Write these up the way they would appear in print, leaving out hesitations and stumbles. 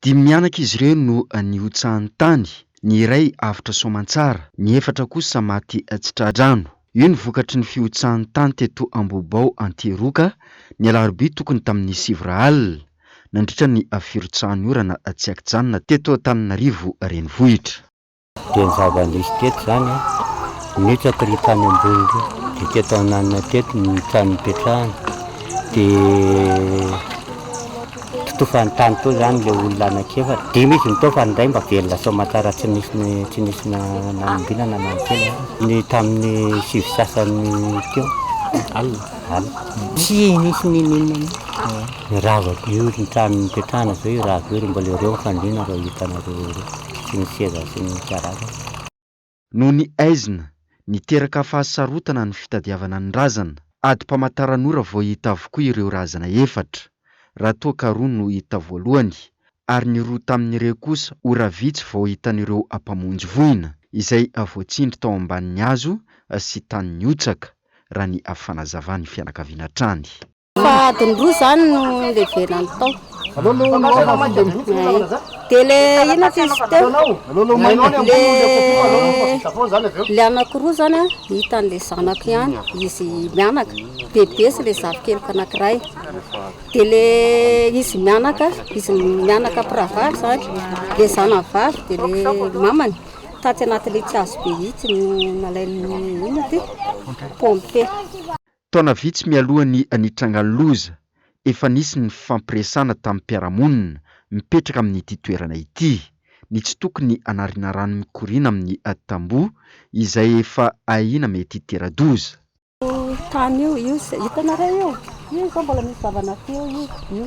Dimy mianaka izy ireo no nihotsahan'ny tany, ny iray avotra soamantsara, ny efatra kosa maty tsy tra-drano. Io ny vokatry ny fihotsahan'ny tany teto Ambohibao Antiroka ny alarobia tokony tamin'ny sivy ora alina, nandritra ny firotsahan'ny orana tsy an-kijanona teto Antananarivo renivohitra. Dia ny zava-nisy teto izany an, nitsako ry tany ambony ry, dia teto ananona teto ny trano nipetrahana, dia totofan'ny tany teo izany ilay olona anankiefatra, dimy izy no teo fa ny iray mba velona soamantsara tsy nisy tsy nisy nanombinana na ny kely aza, ny tamin'ny sivy sasany teo alina, alina, tsy nisy n'inon'inona mihitsy, rava io ny trano nipetrahana izao io rava io, mbola ireo ny fandriana ireo hitanareo ireo. sy ny seza sy ny karazany. Noho ny haizina, niteraka fahasarotana ny fitadiavana ny razana. Adim-pamantaranora vao hita avokoa ireo razana efatra, raha toa ka roa no hita voalohany, ary ny roa tamin'ireo kosa ora vitsy vao hitan'ireo mpamonjy voina, izay voatsindry tao ambanin'ny hazo sy tany nihotsaka, raha ny fanazavan'ny fianakaviana hatrany. Fa adiny roa zany no levenany tao. Dia le inona ty izy teo? Le le anankiroa zany a, hitan'le zanako ihany, izy mianaka, bebe sy le zafikeliko anankiray. Dia le izy mianaka, izy mianaka mpirahavavy zany, le zanany vavy dia le mamany tatsy anatin'le tsy azo be itsy no nalain'ny inona ty? Pompe. Taona vitsy mialoha ny nitrangan'ny loza, efa nisy ny fifampiresahana tamin'ny mpiara-monina mipetraka amin'ity toerana ity, ny tsy tokony hanariana rano mikoriana amin'ny tamboho izay efa ahiana mety hitera-doza. Io tany io, io hitanareo io? Io izao mbola misy zava-nafia eo io, io.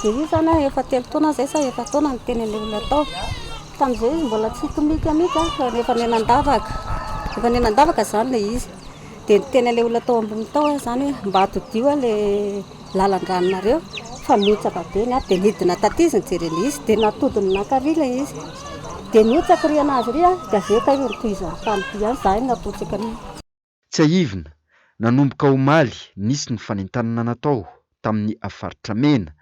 Dia io izany an, efa telo taona izay sa efa-taona niteny an'ilay olona tao. Tamin'izay izy mbola tsy tomika mihitsy fa efa nianandavaka, efa nianandavaka izany ilay izy. Dia niteny an'ilay olona tao ambony tao aho izany hoe mba atodiho ilay lalan-dranonareo fa mihotsaka be ny ato. Dia nidina taty izy nijery an'ilay izy, dia natodiny nankary ilay izy. Dia nihotsaka ry anazy ry aho, dia avy eo kay notohizany tamin'ity ihany izahay natotsaka an'io. Tsiahivina, nanomboka omaly, nisy ny fanentanana natao tamin'ny faritra mena,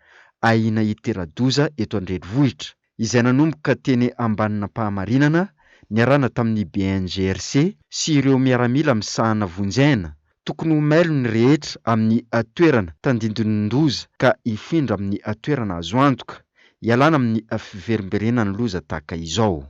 ahiana hitera-doza eto an-drenivohitra, izay nanomboka teny Ambanin'Ampahamarinana niarahana tamin'ny BNGRC sy ireo miaramila misahana vonjy aina. Tokony ho mailo ny rehetra amin'ny toerana tandindonin-doza ka hifindra amin'ny toerana azo antoka, hialana amin'ny fiverimberenan'ny loza tahaka izao.